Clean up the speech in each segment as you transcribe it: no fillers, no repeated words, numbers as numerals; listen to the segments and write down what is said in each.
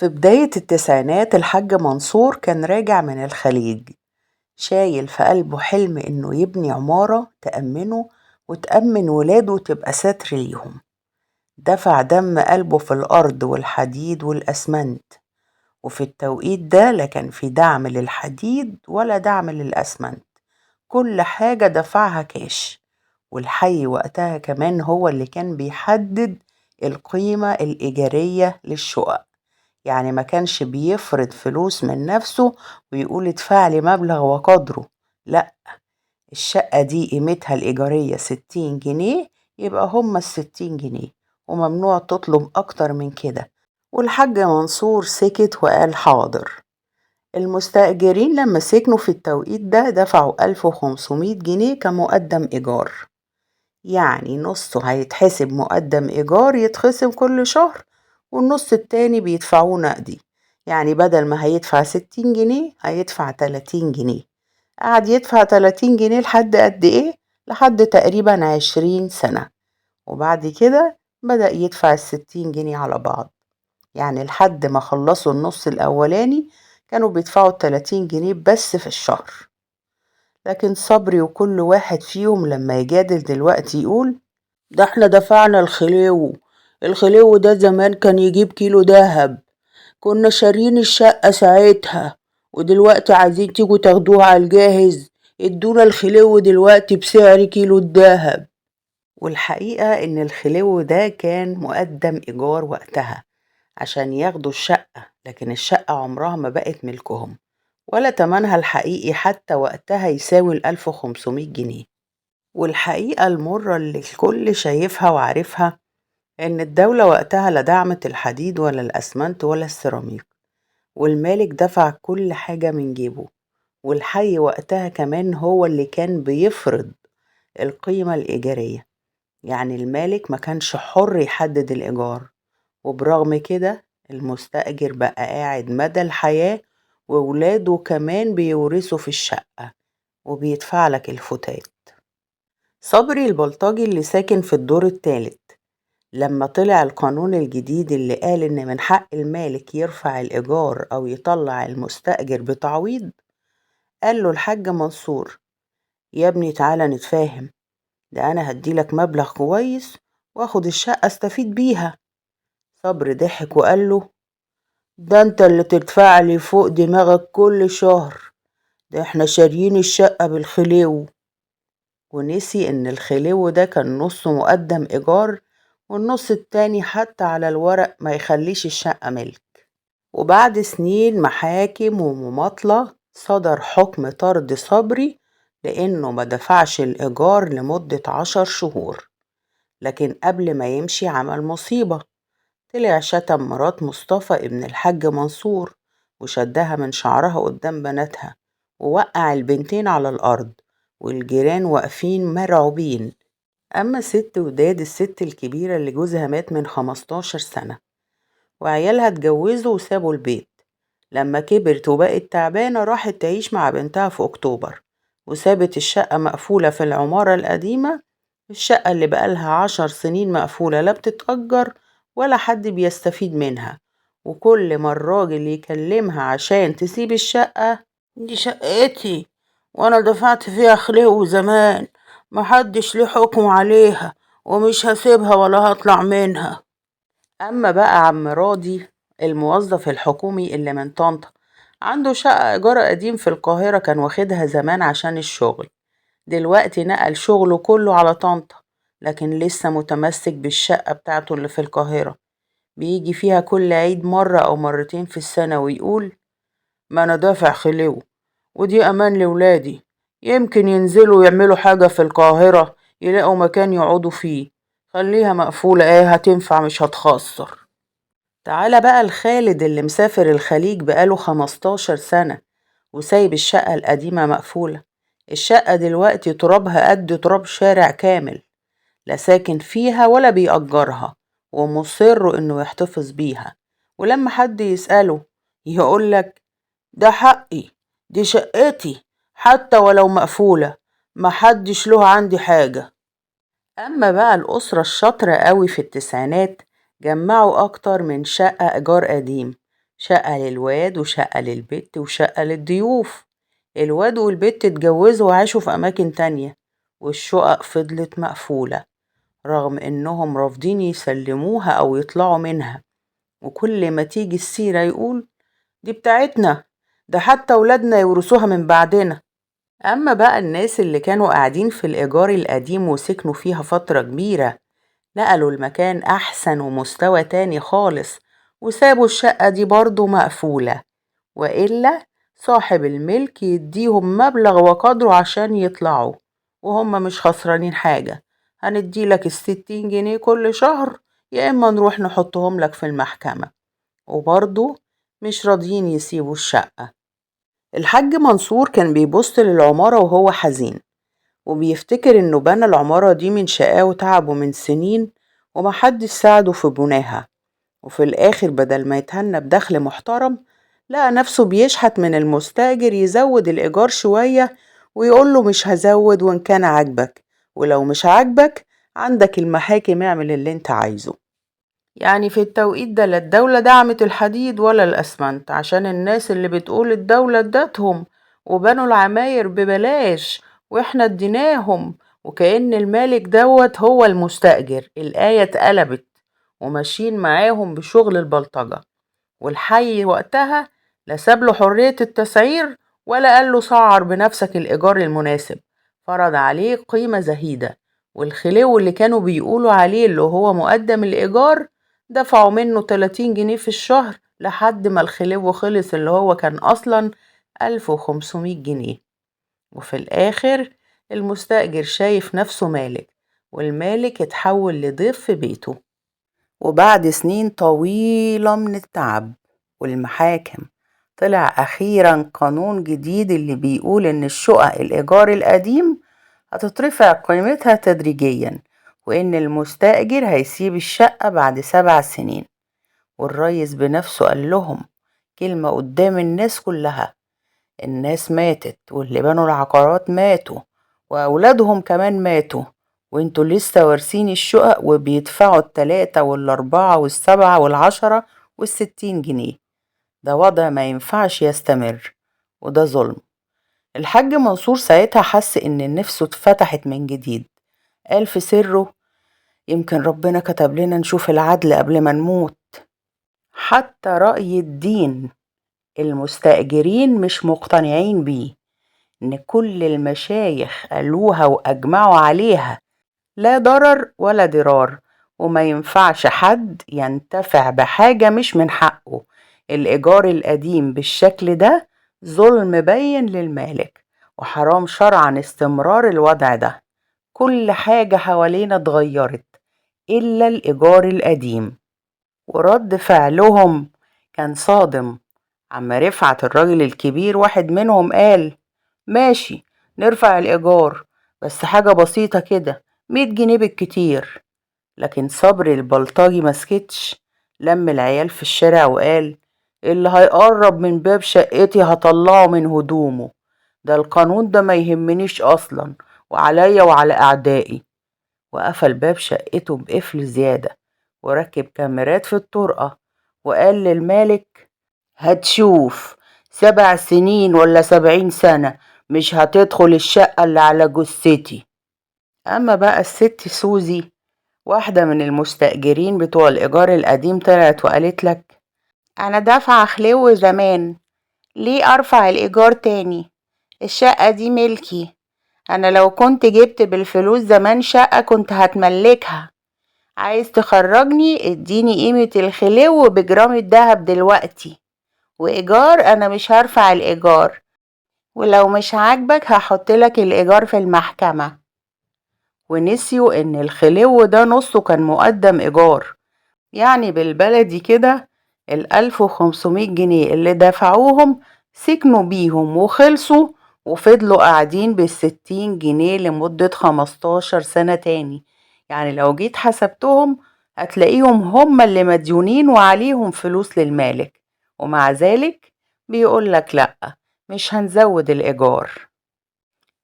في بداية التسعينات الحاج منصور كان راجع من الخليج، شايل في قلبه حلم إنه يبني عمارة تأمنه وتأمن ولاده وتبقى ستر ليهم. دفع دم قلبه في الأرض والحديد والأسمنت، وفي التوقيت ده لا كان في دعم للحديد ولا دعم للأسمنت، كل حاجة دفعها كاش. والحي وقتها كمان هو اللي كان بيحدد القيمة الإيجارية للشقق، يعني ما كانش بيفرض فلوس من نفسه ويقول ادفع لي مبلغ وقدره، لا، الشقة دي قيمتها الإيجارية 60 جنيه يبقى هما 60 جنيه وممنوع تطلب أكتر من كده. والحاج منصور سكت وقال حاضر. المستأجرين لما سكنوا في التوقيت ده دفعوا 1500 جنيه كمقدم إيجار، يعني نصه هيتحسب مقدم إيجار يتخصم كل شهر، والنص التاني بيدفعوه نقدي، يعني بدل ما هيدفع 60 جنيه هيدفع 30 جنيه. قعد يدفع 30 جنيه لحد قد إيه؟ لحد تقريبا 20 سنة، وبعد كده بدأ يدفع 60 جنيه على بعض، يعني لحد ما خلصوا النص الأولاني كانوا بيدفعوا 30 جنيه بس في الشهر. لكن صبري وكل واحد فيهم لما يجادل دلوقتي يقول ده احنا دفعنا الخليو، الخليو ده زمان كان يجيب كيلو دهب، كنا شارين الشقة ساعتها، ودلوقتي عايزين تيجوا تاخدوها على الجاهز، ادونا الخليو دلوقتي بسعر كيلو الدهب. والحقيقة ان الخليو ده كان مقدم ايجار وقتها عشان ياخدوا الشقة، لكن الشقة عمرها ما بقت ملكهم ولا تمنها الحقيقي حتى وقتها يساوي 1500 جنيه. والحقيقة المرة اللي الكل شايفها وعارفها إن الدولة وقتها لا دعمت الحديد ولا الأسمنت ولا السيراميك، والمالك دفع كل حاجة من جيبه، والحي وقتها كمان هو اللي كان بيفرض القيمة الإيجارية، يعني المالك ما كانش حر يحدد الإيجار. وبرغم كده المستأجر بقى قاعد مدى الحياة، وولاده كمان بيورثوا في الشقة وبيدفع لك الفتات. صبري البلطجي اللي ساكن في الدور الثالث لما طلع القانون الجديد اللي قال إن من حق المالك يرفع الإيجار أو يطلع المستأجر بتعويض، قال له الحاج منصور يا ابني تعالى نتفاهم، ده أنا هديلك مبلغ كويس واخد الشقة استفيد بيها. صبري ضحك وقال له ده انت اللي تدفع لي فوق دماغك كل شهر، ده احنا شاريين الشقة بالخليو. ونسي ان الخليو ده كان نصه مقدم ايجار والنص التاني حتى على الورق ما يخليش الشقة ملك. وبعد سنين محاكم ومماطلة صدر حكم طرد صبري لانه ما دفعش الايجار لمدة 10 شهور. لكن قبل ما يمشي عمل مصيبة، طلع شتم مرات مصطفى ابن الحاج منصور وشدها من شعرها قدام بناتها ووقع البنتين على الأرض والجيران واقفين مرعوبين. أما ست وداد الست الكبيرة اللي جوزها مات من 15 سنة وعيالها اتجوزوا وسابوا البيت، لما كبرت وبقت تعبانة راحت تعيش مع بنتها في أكتوبر وسابت الشقة مقفولة في العمارة القديمة، الشقة اللي بقالها 10 سنين مقفولة لا بتتأجر ولا حد بيستفيد منها. وكل ما الراجل يكلمها عشان تسيب الشقة، دي شقتي وانا دفعت فيها خليو زمان، محدش ليه حكم عليها ومش هسيبها ولا هطلع منها. أما بقى عم راضي الموظف الحكومي اللي من طنطا عنده شقة إيجار قديم في القاهرة كان واخدها زمان عشان الشغل، دلوقتي نقل شغله كله على طنطا، لكن لسه متمسك بالشقة بتاعته اللي في القاهرة، بيجي فيها كل عيد مرة أو مرتين في السنة ويقول ما أنا دافع خليو ودي أمان لولادي، يمكن ينزلوا يعملوا حاجة في القاهرة يلاقوا مكان يقعدوا فيه، خليها مقفولة ايه هتنفع مش هتخسر. تعالى بقى الخالد اللي مسافر الخليج بقاله 15 سنة وسايب الشقة القديمة مقفولة، الشقة دلوقتي ترابها قد تراب شارع كامل، لا ساكن فيها ولا بيأجرها، ومصر انه يحتفظ بيها. ولما حد يسأله يقولك ده حقي، دي شقتي حتى ولو مقفولة، محدش له عندي حاجة. أما بقى الأسرة الشاطرة قوي في التسعينات جمعوا أكتر من شقة إيجار قديم، شقة للواد وشقة للبت وشقة للضيوف. الواد والبت اتجوزوا وعاشوا في أماكن تانية، والشقق فضلت مقفولة رغم إنهم رافضين يسلموها أو يطلعوا منها. وكل ما تيجي السيرة يقول دي بتاعتنا، ده حتى ولادنا يورثوها من بعدنا. أما بقى الناس اللي كانوا قاعدين في الإيجار القديم وسكنوا فيها فترة كبيرة، نقلوا المكان أحسن ومستوى تاني خالص، وسابوا الشقة دي برضو مقفولة، وإلا صاحب الملك يديهم مبلغ وقدره عشان يطلعوا، وهم مش خسرانين حاجة. هنديلك 60 جنيه كل شهر، يا إما نروح نحطهم لك في المحكمة. وبرضو مش راضيين يسيبوا الشقة. الحاج منصور كان بيبص للعمارة وهو حزين، وبيفتكر إنه بنى العمارة دي من شقاه وتعبه من سنين ومحدش ساعده في بناها، وفي الآخر بدل ما يتهنى بدخل محترم لقى نفسه بيشحت من المستأجر يزود الإيجار شوية ويقوله مش هزود وإن كان عاجبك، ولو مش عاجبك عندك المحاكم اعمل اللي انت عايزه. يعني في التوقيت ده لا الدولة دعمت الحديد ولا الأسمنت، عشان الناس اللي بتقول الدولة ادتهم وبنوا العماير ببلاش واحنا اديناهم، وكأن المالك دوت هو المستأجر. الآية اتقلبت وماشيين معاهم بشغل البلطجة. والحي وقتها لا ساب له حرية التسعير ولا قال له سعر بنفسك الإيجار المناسب، فرض عليه قيمة زهيدة. والخلو اللي كانوا بيقولوا عليه اللي هو مقدم الإيجار دفعوا منه 30 جنيه في الشهر لحد ما الخلو خلص اللي هو كان أصلا 1500 جنيه. وفي الآخر المستأجر شايف نفسه مالك، والمالك اتحول لضيف في بيته. وبعد سنين طويلة من التعب والمحاكم طلع أخيرا قانون جديد اللي بيقول إن الشقق الإيجار القديم هتترفع قيمتها تدريجيا، وإن المستأجر هيسيب الشقة بعد 7 سنين. والريس بنفسه قال لهم كلمة قدام الناس كلها: الناس ماتت، واللي بنوا العقارات ماتوا، وأولادهم كمان ماتوا، وانتوا لسه وارثين الشقق وبيدفعوا 3 وال4 وال7 وال10 وال60 جنيه. ده وضع ما ينفعش يستمر، وده ظلم. الحاج منصور ساعتها حس إن نفسه اتفتحت من جديد، قال في سره يمكن ربنا كتب لنا نشوف العدل قبل ما نموت. حتى رأي الدين المستأجرين مش مقتنعين بيه، إن كل المشايخ قالوها وأجمعوا عليها، لا ضرر ولا ضرار، وما ينفعش حد ينتفع بحاجة مش من حقه. الإيجار القديم بالشكل ده ظلم بين للمالك، وحرام شرعا استمرار الوضع ده. كل حاجة حوالينا اتغيرت إلا الإيجار القديم. ورد فعلهم كان صادم. عم رفعت الراجل الكبير واحد منهم قال ماشي نرفع الإيجار بس حاجة بسيطة كده، 100 جنيه بالكتير. لكن صبري البلطجي مسكتش، لم العيال في الشارع وقال اللي هيقرب من باب شقتي هطلعه من هدومه، ده القانون ده ما يهمنيش أصلا، وعليا وعلى أعدائي. وقفل باب شقته بقفل زيادة وركب كاميرات في الطرقة، وقال للمالك هتشوف 7 سنين ولا 70 سنة مش هتدخل الشقة اللي على جثتي. أما بقى الست سوزي واحدة من المستأجرين بتوع الإيجار القديم طلعت وقالت لك أنا دافعة خلو زمان، ليه أرفع الإيجار تاني؟ الشقة دي ملكي، أنا لو كنت جبت بالفلوس زمان شقة كنت هتملكها، عايز تخرجني اديني قيمة الخلو بجرام الدهب دلوقتي، وإيجار أنا مش هرفع الإيجار، ولو مش عاجبك هحطلك الإيجار في المحكمة. ونسيوا إن الخلو ده نصه كان مقدم إيجار، يعني بالبلدي كده 1500 جنيه اللي دفعوهم سكنوا بيهم وخلصوا، وفضلوا قاعدين بال60 جنيه لمدة 15 سنة تاني. يعني لو جيت حسبتهم هتلاقيهم هم اللي مديونين وعليهم فلوس للمالك، ومع ذلك بيقولك لأ مش هنزود الإيجار.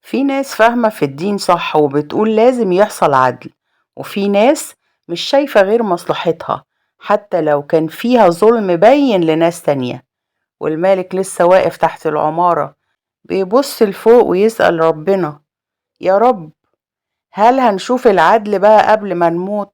في ناس فاهمة في الدين صح وبتقول لازم يحصل عدل، وفي ناس مش شايفة غير مصلحتها، حتى لو كان فيها ظلم بين لناس تانية. والمالك لسه واقف تحت العمارة بيبص لفوق ويسأل ربنا: يا رب، هل هنشوف العدل بقى قبل ما نموت؟